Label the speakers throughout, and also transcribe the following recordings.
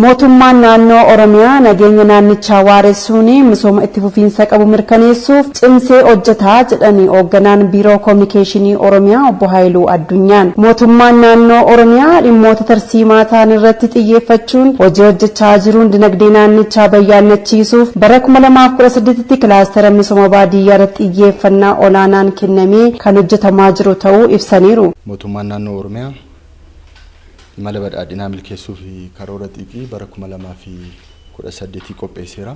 Speaker 1: Mootummaan naannoo Oromiyaa nageenya naannichaa waaressuun misooma itti fufiinsa qabu mirkaneessuuf cimsee hojjetaa jedhani hoogganaan Biiroo Kominikeeshinii Oromiyaa Obbo Haayiluu Addunyaan. Mootummaan naannoo Oromiyaa dhimmoota tarsiimaa ta'an irratti xiyyeeffachuun hojii hojjechaa jiruun dinagdee naannichaa bayyaannachiisuuf bara 2018tti kilaastera misooma baadiyyaa irratti xiyyeeffannaa olaanaan kennamee kan hojjetamaa jiru ta'uu ibsaniiru.
Speaker 2: Mootummaan naannoo Oromiyaa imala badhaadhinaa milkeessuu fi karoora xiiqii bara 2018 qopheesseera.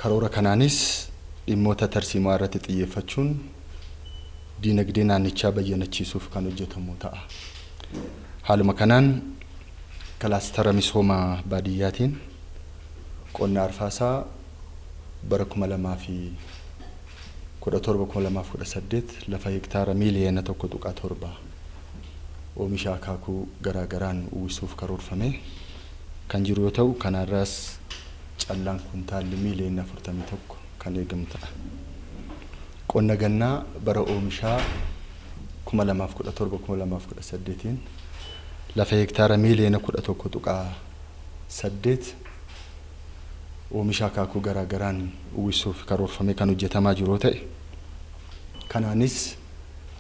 Speaker 2: Karoora kanaanis dhimmoota tarsiimaa irratti xiyyeeffachuun diinagdee naannichaa bayyanachiisuuf kan hojjetamu ta'a. Haaluma kanaan kilaastara misooma baadiyyaatiin qonna arfaasaa bara 2017 2018 lafa hektaara miiliyoona 1.7 oomisha akaakuu garaagaraan uwwisuuf karoorfame kan jiru yoo ta'u, kanarraas callaan kuntaalli miiliyoona 41 kan eegamu ta'a. Qonna gannaa bara oomishaa 2017 2018 lafa hektaara miiliyoona 11.8 oomisha akaakuu garaagaraan uwwisuuf karoorfame kan hojjetamaa jiru yoo ta'e, kanaanis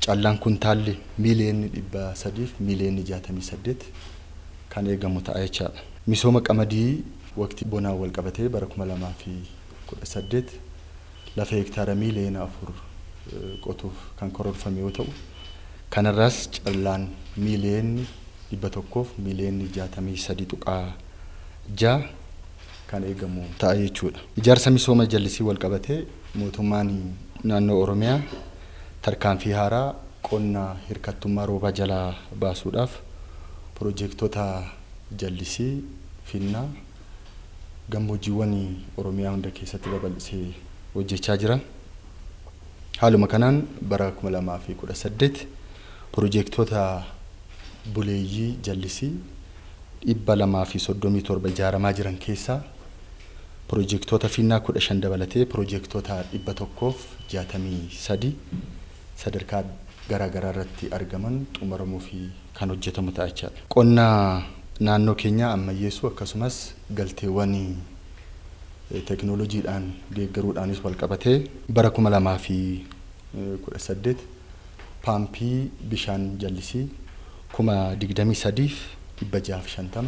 Speaker 2: callaan kuntaalli miiliyoonni 300 fi miiliyoonni 68 kan eegamu ta'a jechaadha. Misooma qamadii waqtii bonaan wal qabatee bara 2018 lafa hektaara miiliyoona 4 qotuuf kan karoorfame yoo ta'u, kanarraas callaan miiliyoonni 100 fi miiliyoonni 63.6 kan eegamu ta'a jechuudha. Ijaarsa misooma jallisii wal qabatee mootummaan naannoo Oromiyaa tarkaanfii haaraa qonna hirkattummaa roobaa jalaa baasuudhaaf piroojektota jallisii finnaa gammoojjiiwwan Oromiyaa hunda keessatti babal'isee hojjechaa jira. Haaluma kanaan bara 2018 piroojektota buleeyyii jallisii 237 ijaaramaa jiran keessaa piroojektota finnaa 15 dabalatee piroojektota 163 sadarkaa garaagaraa irratti argaman xumuramuu fi kan hojjetamu ta'a jechaadha. Qonna naannoo keenyaa ammayyeessuu akkasumas galteewwan teekinooloojiidhaan deeggaruudhaanis wal qabatee bara 2018 paampii bishaan jallisii 23,650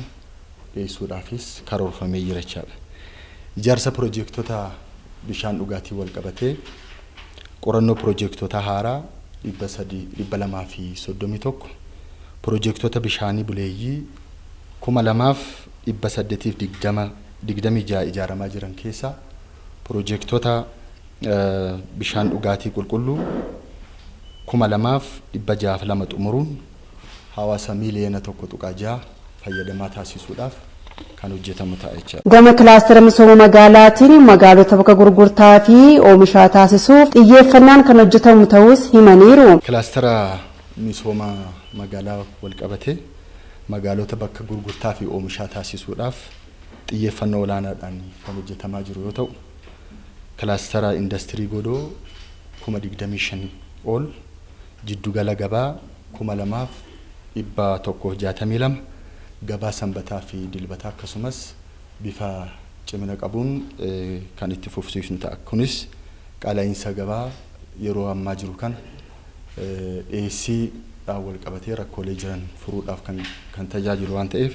Speaker 2: dhiyeessuudhaafis karoorfamee jira jechaadha. Ijaarsa piroojektota bishaan dhugaatii wal qabatee qorannoo piroojektota haaraa 231, piroojektota bishaanii buleeyyii 2,826 ijaaramaa jiran keessaa piroojektota bishaan dhugaatii qulqulluu 2,602 xumuruun hawaasa miiliyoona 1.6 fayyadamaa taasisuudhaaf kan hojjetamu ta'a jechaadha.
Speaker 1: Gama kilaastera misooma magaalaatiin magaalota bakka gurgurtaa fi oomishaa taasisuuf xiyyeeffannaan kan hojjetamu ta'us himaniiru.
Speaker 2: Kilaastera misooma magaalaa wal qabatee magaalota bakka gurgurtaa fi oomishaa taasisuudhaaf xiyyeeffannoo olaanaadhaan kan hojjetamaa jiru yoo ta'u, kilaastera indastirii godoo 25,000 ol, jiddugala gabaa 2,162, gabaa sanbataa fi dilbataa akkasumas bifa cimina qabuun kan itti fufsiisnu ta'a. Kunis qaala'insa gabaa yeroo ammaa jiru kana dhiyeessiidhaan wal qabatee rakkoolee jiran furuudhaaf kan tajaajilu waan ta'eef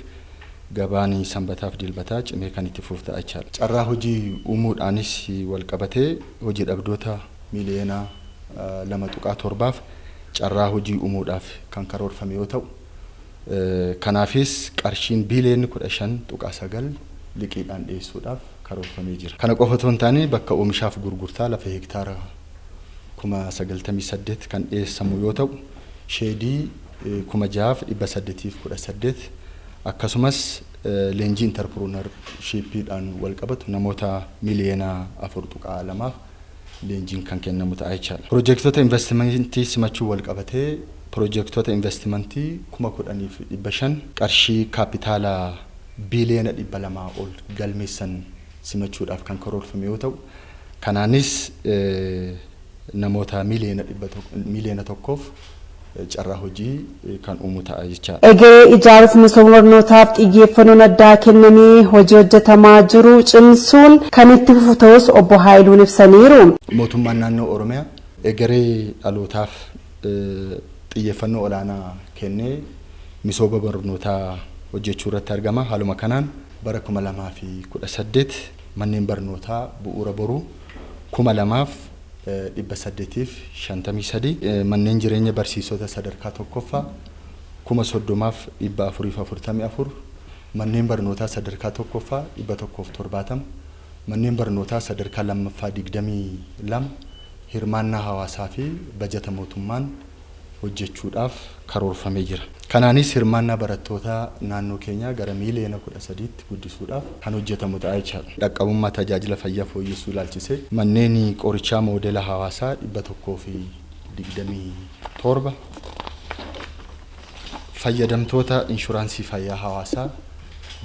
Speaker 2: gabaan sanbataa fi dilbataa cimee kan itti fufu ta'a jechaadha. Carraa hojii uumuudhaanis wal qabatee hojii dhabdoota miiliyoona 2.7 carraa hojii uumuudhaaf kan karoorfame yoo ta'u, kanaafis qarshiin biiliyoonni 15.9 liqiidhaan dhiyeessuudhaaf karoorfamee jira. Kana qofa otoo hin taane bakka oomishaaf gurgurtaa lafa hektaara 98,000 kan dhiyeessamu yoo ta'u, sheedii 6,818 akkasumas leenjii intarpiruunarshiippiidhaan wal qabatu namoota miiliyoona 4.2 leenjiin kan kennamu ta'a jechaadha. Piroojektota investimentii simachuu wal qabatee piroojektota investimentii 10,500 qarshii kaapitaala biiliyoona 200 ol galmeessan simachuudhaaf kan karoorfame yoo ta'u, kanaanis namoota miiliyoona 1f carraa hojii kan uumu ta'a jechaadha.
Speaker 1: Egeree ijaaruuf misooma barnootaaf xiyyeeffannoon addaa kennamee hojii hojjetamaa jiru cimsuun kan itti fufu ta'us obbo Haayiluun ibsaniiru.
Speaker 2: Mootummaan naannoo Oromiyaa egeree dhalootaaf xiyyeeffannoo olaanaa kennee misooma barnootaa hojjechuu irratti argama. Haaluma kanaan bara 2018 manneen barnootaa bu'uura boruu 2853, manneen jireenya barsiisota sadarkaa tokkoffaa 30,444, manneen barnootaa sadarkaa tokkoffaa 170, manneen barnootaa sadarkaa lammaffaa 22 hirmaannaa hawaasaa fi bajata mootummaan hojjechuudhaaf karoorfamee jira. Kanaanis hirmaannaa barattootaa naannoo keenyaa gara miiliyoona 13tti guddisuudhaaf kan hojjetamu ta'a jechaadha. Dhaqqabummaa tajaajila fayyaa fooyyessuu ilaalchisee manneen qorichaa moodela hawaasaa 127, fayyadamtoota inshuraansii fayyaa hawaasaa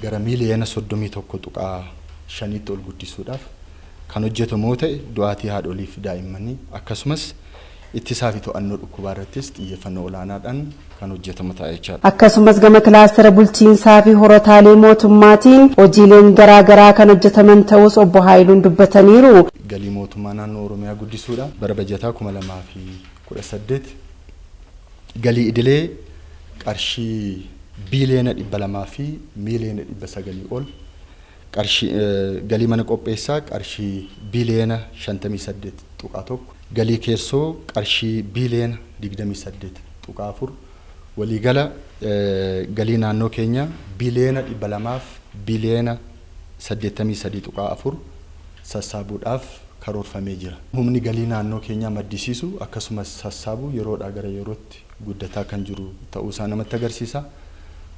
Speaker 2: gara miiliyoona 31.5tti ol guddisuudhaaf kan hojjetamu yoo ta'e, du'aatii haadholii fi daa'immanii akkasumas ittisaa fi to'annoo dhukkubaa irrattis xiyyeeffannoo olaanaadhaan kan hojjetamu ta'a jechaadha.
Speaker 1: Akkasumas gama kilaastera bulchiinsaa fi horotaalee mootummaatiin hojiileen garaa garaa kan hojjetaman ta'us obbo Haayiluun dubbataniiru.
Speaker 2: Galii mootummaa naannoo Oromiyaa guddisuudha. Bara bajataa 2018 galii idilee qarshii biiliyoona 200 fi miiliyoona 900 ol, qarshii galii mana qopheessaa qarshii biiliyoona 58.1, galii keessoo qarshii biiliyoona 28.4, waliigala galii naannoo keenya biiliyoona 200 fi biiliyoona 83.4 sassaabuudhaaf karoorfamee jira. Humni galii naannoo keenyaa maddisiisu akkasumas sassaabu yeroodhaa gara yerootti guddataa kan jiru ta'uusaa namatti agarsiisa.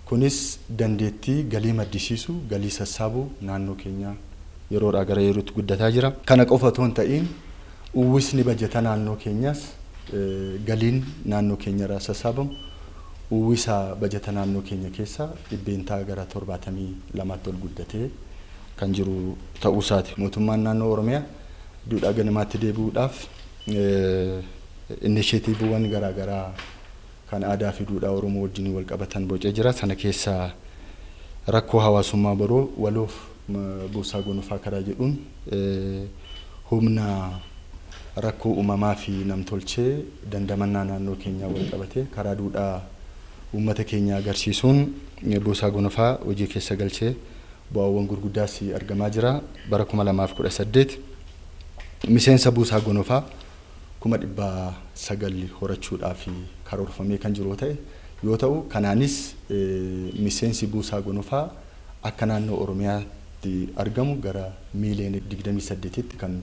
Speaker 2: Kunis dandeettii galii maddisiisu, galii sassaabuu naannoo keenyaa yeroodhaa gara yerootti guddataa jira. Kana qofa otoo hin ta'iin uwwisni bajata naannoo keenyaas, galiin naannoo keenyarraa sassaabamu uwwisa bajata naannoo keenya keessaa dhibbeentaa gara 72tti ol guddatee kan jiru ta'uusaati. Mootummaan naannoo Oromiyaa duudhaa ganamaatti deebi'uudhaaf inisheetiiviiwwan garaagaraa kan aadaa fi duudhaa Oromoo wajjin wal qabatan bocee jira. Sana keessaa rakkoo hawaasummaa boroo waloof buusaa gonofaa karaa jedhuun humna rakkoo uumamaa fi namtolchee dandamannaa naannoo keenyaa wal qabatee karaa duudhaa uummata keenya agarsiisuun buusaa gonofaa hojii keessa galchee bu'aawwan gurguddaas argamaa jira. Bara 2018 miseensa buusaa gonofaa 900,000 horachuudhaaf karoorfamee kan jiru ta'e yoo ta'u, kanaanis miseensi buusaa gonofaa akka naannoo Oromiyaatti argamu gara miiliyoona 28tti kan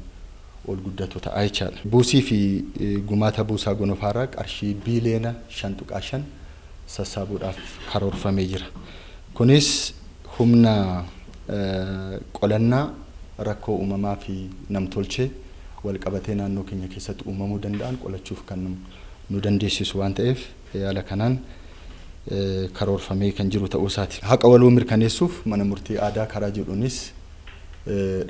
Speaker 2: ol guddatu ta'a jechaadha. Buusii fi gumaata buusaa gonofaarraa qarshii biiliyoona 5.5 sassaabuudhaaf karoorfamee jira. Kunis humna qolannaa rakkoo uumamaa fi namtolchee wal qabatee naannoo keenya keessatti uumamuu danda'an qolachuuf kan nu dandeessisu waan ta'eef yaala kanaan karoorfamee kan jiru ta'uu isaati. Haqa waloo mirkaneessuuf mana murtii aadaa karaa jedhuunis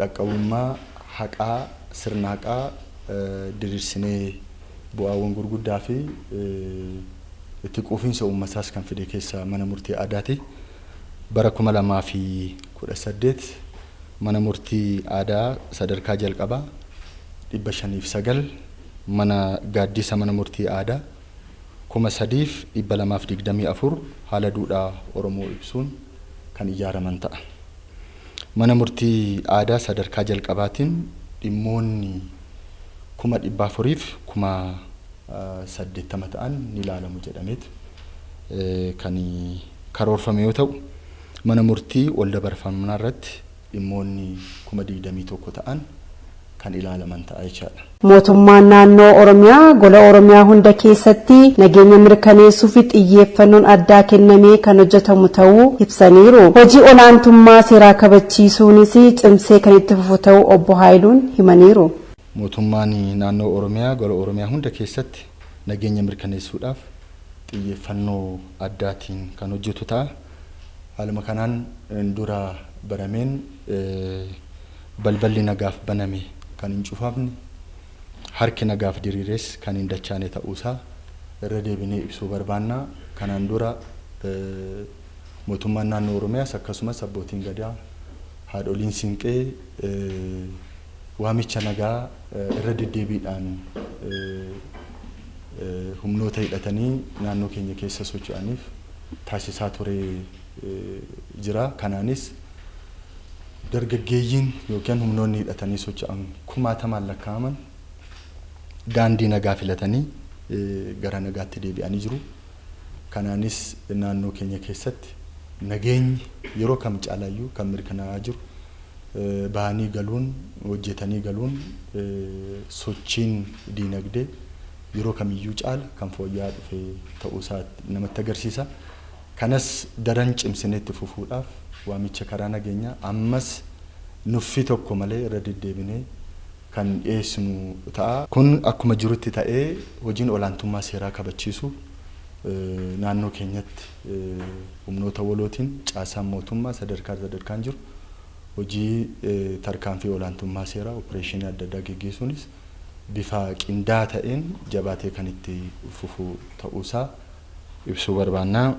Speaker 2: dhaqqabummaa haqaa, sirna haqaa diriirsinee bu'aawwan gurguddaa fi itti quufinsa uummataas kan fide keessaa mana murtii aadaati. Bara 2018 mana murtii aadaa sadarkaa jalqabaa 509, mana gaaddisa mana murtii aadaa 3224 haala duudhaa Oromoo ibsuun kan ijaaraman ta'a. Mana murtii aadaa sadarkaa jalqabaatiin dhimmoonni 480,000 ta'an ni ilaalamu jedhameet kan karoorfame yoo ta'u, mana murtii wal dabarfamnaa irratti dhimmoonni 21,000 ta'an kan ilaalaman ta'a jechaadha.
Speaker 1: Mootummaan naannoo Oromiyaa gola Oromiyaa hunda keessatti nageenya mirkaneessuu fi xiyyeeffannoon addaa kennamee kan hojjetamu ta'uu ibsaniiru. Hojii olaantummaa seeraa kabachiisuunis cimsee kan itti fufu ta'uu obbo Haayiluun himaniiru.
Speaker 2: Mootummaan naannoo Oromiyaa gola Oromiyaa hunda keessatti nageenya mirkaneessuudhaaf xiyyeeffannoo addaatiin kan hojjetu ta'a. Haaluma kanaan dura barameen balballi nagaaf baname kan hin cufamne, harki nagaaf diriires kan hin dachaane ta'uusaa irra deebinee ibsuu barbaanna. Kanaan dura mootummaan naannoo Oromiyaas akkasumas abbootiin gadaa, haadholiin siinqee waamicha nagaa irra deddeebiidhaan humnoota hidhatanii naannoo keenya keessa socho'aniif taasisaa ture jira. Kanaanis dargaggeeyyiin yookiin humnoonni hidhatanii socho'an kumaatamaan lakkaa'aman daandii nagaa filatanii gara nagaatti deebi'anii jiru. Kanaanis naannoo keenya keessatti nageenyi yeroo kam caalaayyuu kan mirkanaa'aa jiru, bahanii galuun, hojjetanii galuun, sochiin diinagdee yeroo kamiyyuu caala kan fooyya'aa dhufe ta'uusaa namatti agarsiisa. Kanas daran cimsinee itti fufuudhaaf waamicha karaa nageenyaa ammas nuffii tokko malee irra deddeebinee kan dhiyeessinu ta'a. Kun akkuma jirutti ta'ee, hojiin olaantummaa seeraa kabachiisu naannoo keenyatti humnoota walootiin caasaan mootummaa sadarkaa sadarkaan jiru hojii tarkaanfii olaantummaa seeraa opereeshinii adda addaa geggeessuunis bifa qindaa'aa ta'een jabaatee kan itti fufu ta'uusaa ibsuu barbaanna.